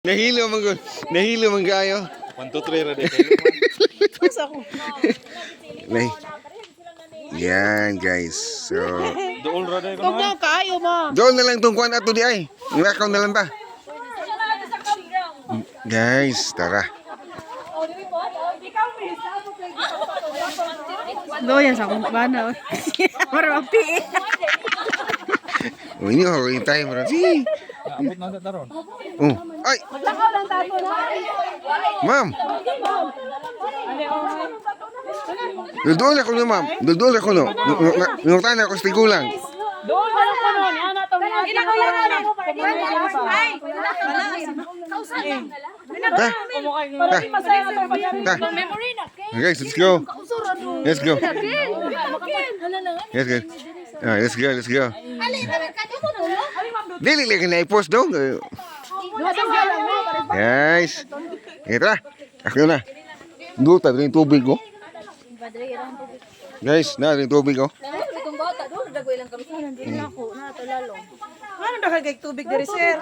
Nahilo man ko. Nahilo man kayo. 1, 2, 3 ra di kayo. Nay. Yan, guys. So, Dool ra di ko. Tugnaw kaayo mo. doon na lang tong kuan ato di ay. Nilakaw na lang ba? Guys, tara. Doyan sa akong bana. Para mapi. Uy, ni ho, yung tayo mo. Si. Abot na ta ron. Oh. Ay. Ma'am. Doon ako no, ma'am. Doon ako no. Nungtan ako sa tigulang. Doon na lang ko noon. Ana tong niya. Ta. Para di masaya atong pagkain. Ta. Guys, let's go. Let's go. Let's go. Ah, let's go, let's go. Dili lagi na i-post dong. Guys. Ito na. Ako na. Duta rin tubig ko. Guys, na rin tubig oh. ko. Ano na kay tubig diri, sir?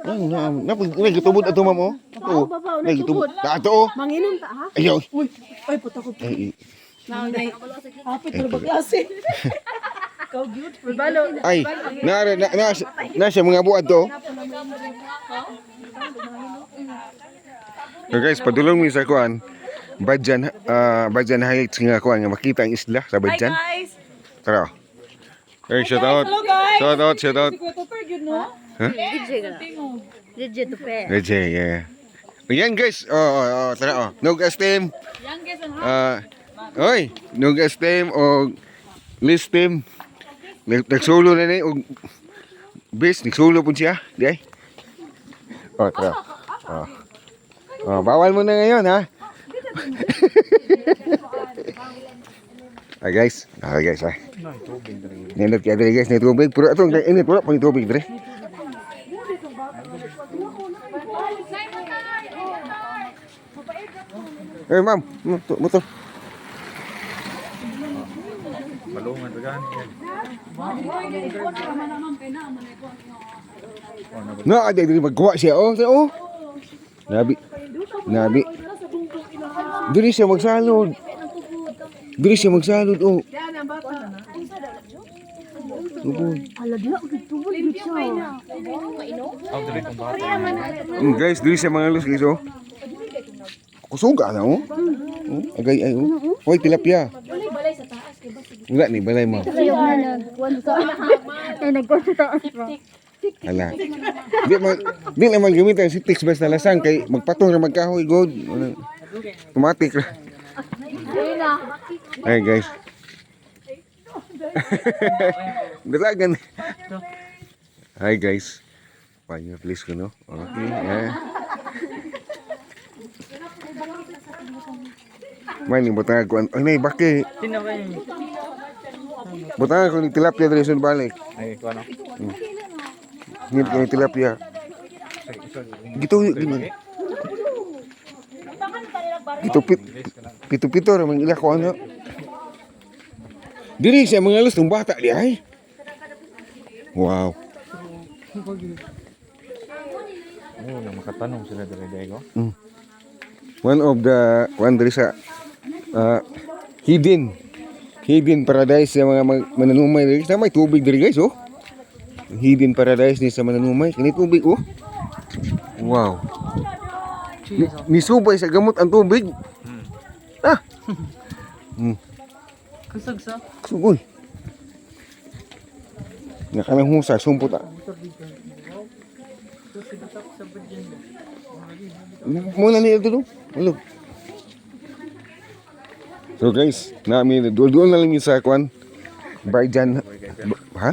Ano na, na nagtubod ato, ma'am, oh. Oo. Nagtubod. Ato oh. Manginom ta ha? Ayaw. Uy, ay puta ko. Ay, Naunay. Hapit pero baglasi. Ikaw gyud. Balo. ay, na na na, na siya mga buad to. So guys, padulong mi sa kuan. Badjan, Badjan Heights nga kuan nga makita ang isla sa Badjan. Guys. Tara. Hey, shout out. Hello guys. Shout out, shout out. Si Kuya Tupper gyud no? Legit to pe. Legit, yeah. Ayan guys, oh, tara oh. Nugas team. Ah, oy, Nugas team o List team. Nagsulo na ni og bis, nagsulo pun siya. Di ay. Oh, tara. Oh. Oh, bawal mo na ngayon ha. Ah guys, ah guys ah. Nindot kaya diri guys, ni tubig. Pero atong init wala pang tubig diri. Eh ma'am, motor. Motor. Balungan ra gani. Na, ada diri magkuha siya oh. Sa oh. Nabi. Nabi. Diri siya magsalod. Diri siya magsalod oh. Tubod. Ala diha og tubod gud siya. Aw diri tong bata. Guys, diri siya mga los guys oh. Kusog na oh. Oh, agay ay oh. Hoy, tilapia. Wala ni balay mo. Ayaw na nagkuan sa. Ay nagkuan sa taas ba. Ala. Di naman gamitan si Tix basta lasang kay magpatong ra magkahoy god. Wala. Automatic ra. Ay guys. Dalagan. Hi guys. Paano please ko no? Okay. Yeah. May ni butang ko. Ay nay baki. Butang ko ni tilapia diri sa balik. Ay ko ano. Ni ko ni tilapia. Gitu gini. Gitu pit pito pito ra man ila ko ano. Diri siya mga alos ng bata di ay. Wow. Oh, na makatanong sila diri dai ko. One of the one diri sa hidden hidden paradise sa mga mananumay diri. Sa may tubig diri guys oh. Hidden paradise ni sa mananumay. Kini tubig oh. Wow. Nisubay sa gamot ang tubig. Ah. Kusog sa. Sugoy. Nga kanang husa, sumpot ah. Muna niya ito, no? Ulo. So guys, nami duol-duol na lang yun sa kwan. Barjan. Ha?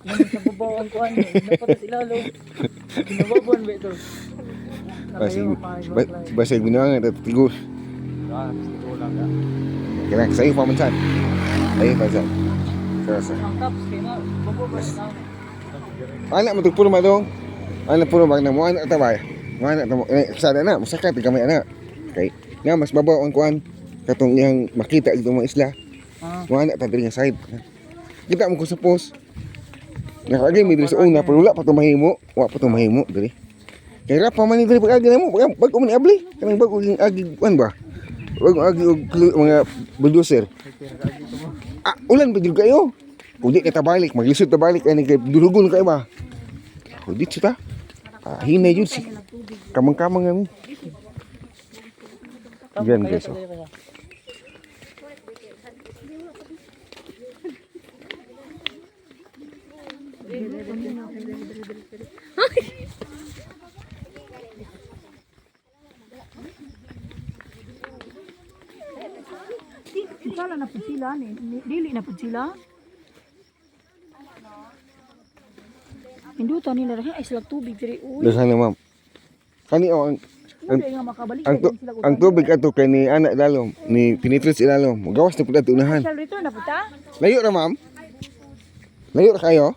Sa babaw ang kuan, napatas ilalo. Ginababuan ba ito? Basig, basig binuangan at tigos. Ah, gusto lang ka. Kaya sa'yo pa man saan. Sa'yo pa saan. Sa. Ang tops kay na babaw ba na. Anak mo puro madong. Anak puro bang na mo anak tabay. Mo anak tamo eh sada na masakat gamay ana. Okay. Nga mas babaw ang kuan katong iyang makita dito mga isla. Ah. Mo anak ta diri nga side. Kita mo ko sa post. Nakaagi mi diri sa una pero wala pa to mahimo. Wa pa to mahimo diri. Kay ra pa man ni diri pag agi namo, bag-o man ni abli. Kanang bag-o ging agi kuan ba? Bag-o agi og mga bulldozer. Ah, ulan pa jud kayo. Kung di ka tabalik, maglisod tabalik ani kay dulugon kayo ba? Ako dito ta. Ah, hinay jud si kamang-kamang kami. Yan guys. Oh. Sala na pud sila ni. Dili na pud sila. Induta nila rin ay sila tubig diri uy. Daghan na ma'am. Kani oh, ang Wala nga makabalik ang, tu- sila ang tubig ato kay ni anak dalom ni tinitris ilalom. Gawas na pud ato unahan. Shall return na puta? Layo ra ma'am. Layo ra kayo.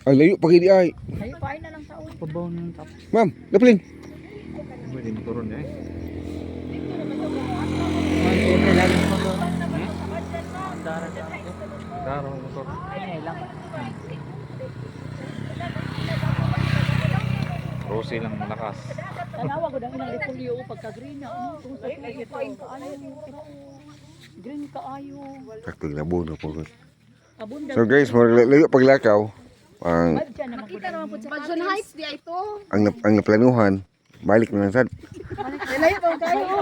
Ay layo pa gid ay. Ayo paay na lang sa uy. Pabaw na yung tapos. Ma'am, daplin. Pwede motoron niya eh. Siyempre, lagi mo motor. Dara sa ako. Daro motor. Ay, lang. Rosy lang malakas. Tanawa ko ang ilang repulyo pagka green na. Ano kung sa tubig ito kaayo. Green kaayo. Sakto labo na po. Abunda. So guys, layo paglakaw. Ang Badya na makita naman po sa Badjon Heights di ay to. ang naplanuhan, balik na lang sad. Layo pa kayo.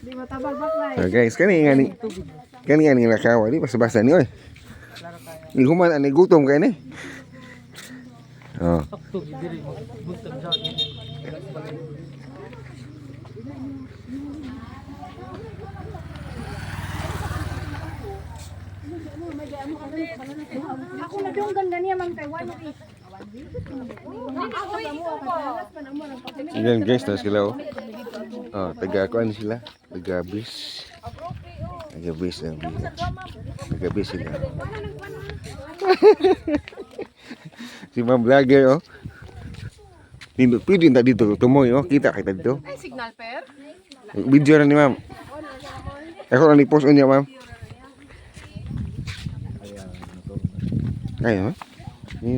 Di matabag baklay. So guys, kani nga ni lakaw, di basta-basta ni oy. Ni human ani gutom kay ni. Oh. Sakto, diri. Buntag sa akin. Ako na donggan ganiya man kay 1 week. Yan guys, na sila oh. Oh, taga kuan sila, taga bis. Taga bis ang taga bis sila. Si Ma'am Vlogger oh. Nindot pwede ta dito tumoy oh, kita kita dito. Ay signal per. Video na ni Ma'am. Ako lang ni-post unya ma'am. Ayan, motor. Ay, oh. Ni.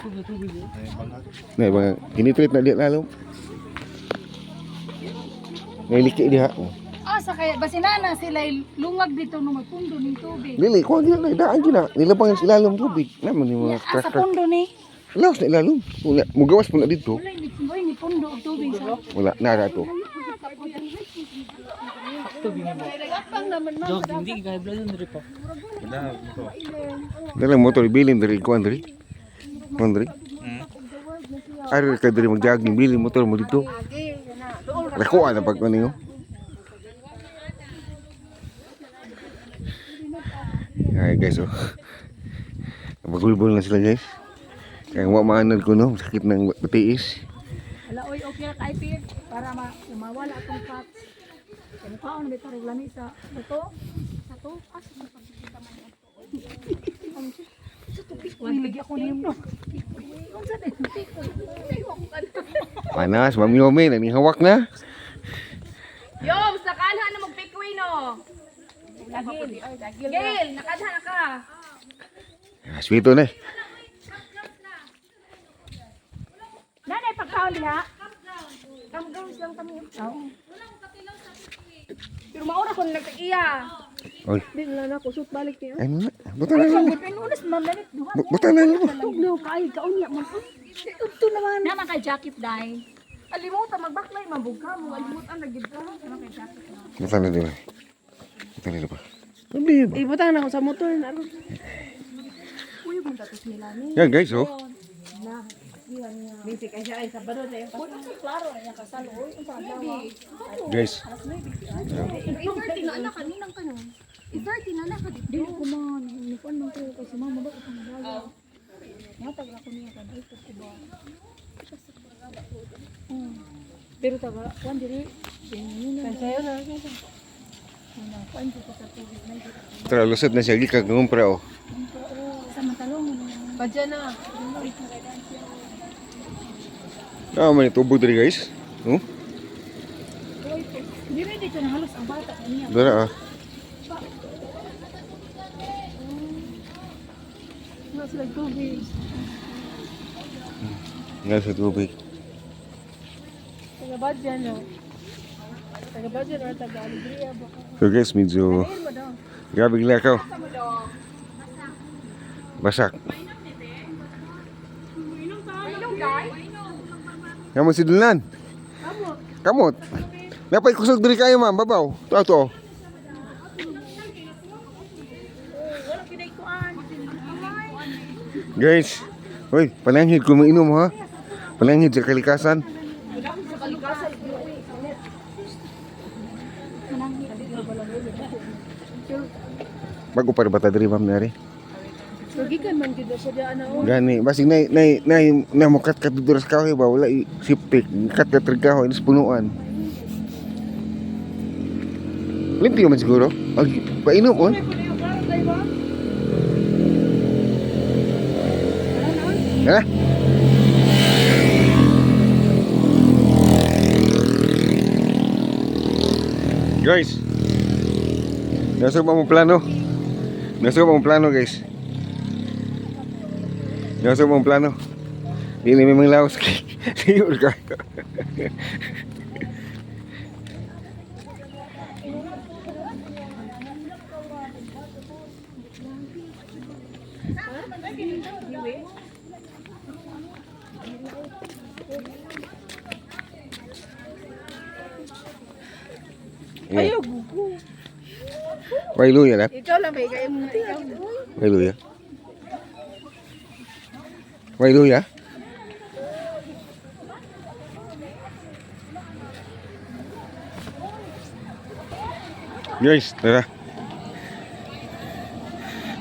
Ay, bangag. Nay bang kinitreat na di lalo. Nailiki diha. Oh. Asa kaya basinana sila lungag dito nung magpundo ning tubig. Dili ko gina na daan gina. Nilabang sa ilalom tubig. Naman ni mga Asa crack crack. pundo ni? Laos na ilalom. Wala, mugawas po na dito. Wala ni boy ni pundo og tubig sa. Wala nara to. Sakto, gini mo. Jog, hindi kaya blood diri pa. Wala, motor. Dala motor bilin diri kuan diri. Kuan diri. Ari ka diri mag-jogging bilin motor mo dito. Lakuan na pag ano yun. Ay guys oh. Magulbol na sila guys. Kaya wa maanad ko no, sakit ng batiis. Ala oy okay ra kay Pir para ma mawala atong fats. Kay mukhaon na bitong lami sa buto. Sa to as Uy, lagi ako nimo. Unsa din? Panas, Ma'am Yomi, nanihawak na. Yoms, nakalha na magpikwino. Gail, nakalha na ka. Ah, sweeto na eh. Nanay pagkaon diha. Campgrounds lang kami. Oo. Pero maura ko na nagtag-iya. Oy, Di na na kusot balik niyo. ay na. Buta na lang. Ay unas ma'am lanit duha. Buta na lang. Tugnaw kaayo kaunya man. Udto naman. Naman kay jacket dai. Alimutan magbaklay mabugka mo, alimutan na gid ka. Buta na di ba? Buta na di ba? Sabi ba? Ibutang na ako sa motor na. Yan guys, oh. Klaro na iyang kasal oy. Unsa ang dawa? Guys, 8:30 na anak kaninang kanon. 8:30 na anak Dili ko man ni kuan man ko kay si mama ba ko pangdala. Natag ako niya kan ay ko ba. Pero taga kuan diri na. Sayo na. Na kuan ko sa tubig na tara lusot na siya gikag ngumpra oh. sa matalong. Badya na. Ah, may tubog diri guys. No? Dili dito na halos ang bata niya. Dara ah. Wala sila tubig. Nga sa tubig. Taga Badyan no. Taga Badyan or taga Alegria baka. So guys, medyo Ayun mo daw. grabe lakaw. Basak. Kamu si Dulan. Kamot. Napay kusog diri kayo ma'am, babaw. To to. Wala kinay kuan. Guys, hoy, pananghid ko mainom ha. Pananghid sa kalikasan. Bago pa ba ta diri ma'am nari? So gikan man gid siya diyan na oh. Gani, basig nay nay nay na mo kat kat dito sa kahoy ba wala siptik, kat kat kahoy is punuan. Limpyo man siguro. Ag painom on. May puno yung klaro tayo ba? Ha? Guys. Nasa ba mong plano? Nasa ba mong plano, guys? Nasa ba mong plano? Di na may mga laos. Siguro ka. Ayaw gugu. Way luya na. Ikaw lang ba ikaw mo ikaw. Way luya. Way luya. Guys, tara.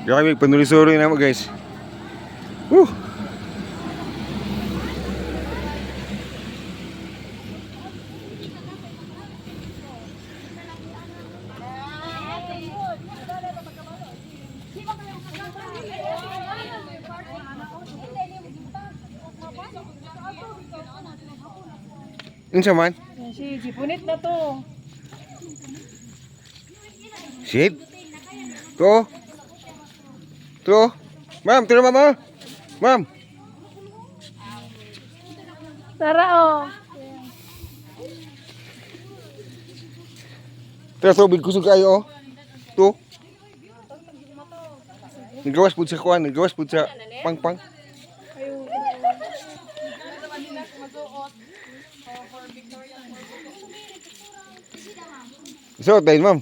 Grabe, panulisuri na mo guys. Woo! Unsa man? Si Jipunit na to. Shit. To. To. Ma'am, tira ma'am. Ah. Ma'am. Tara oh. Tira tubig kusog kayo oh. To. Nagawas pud sa kuan, nagawas pud sa pangpang. So, tayo ma'am.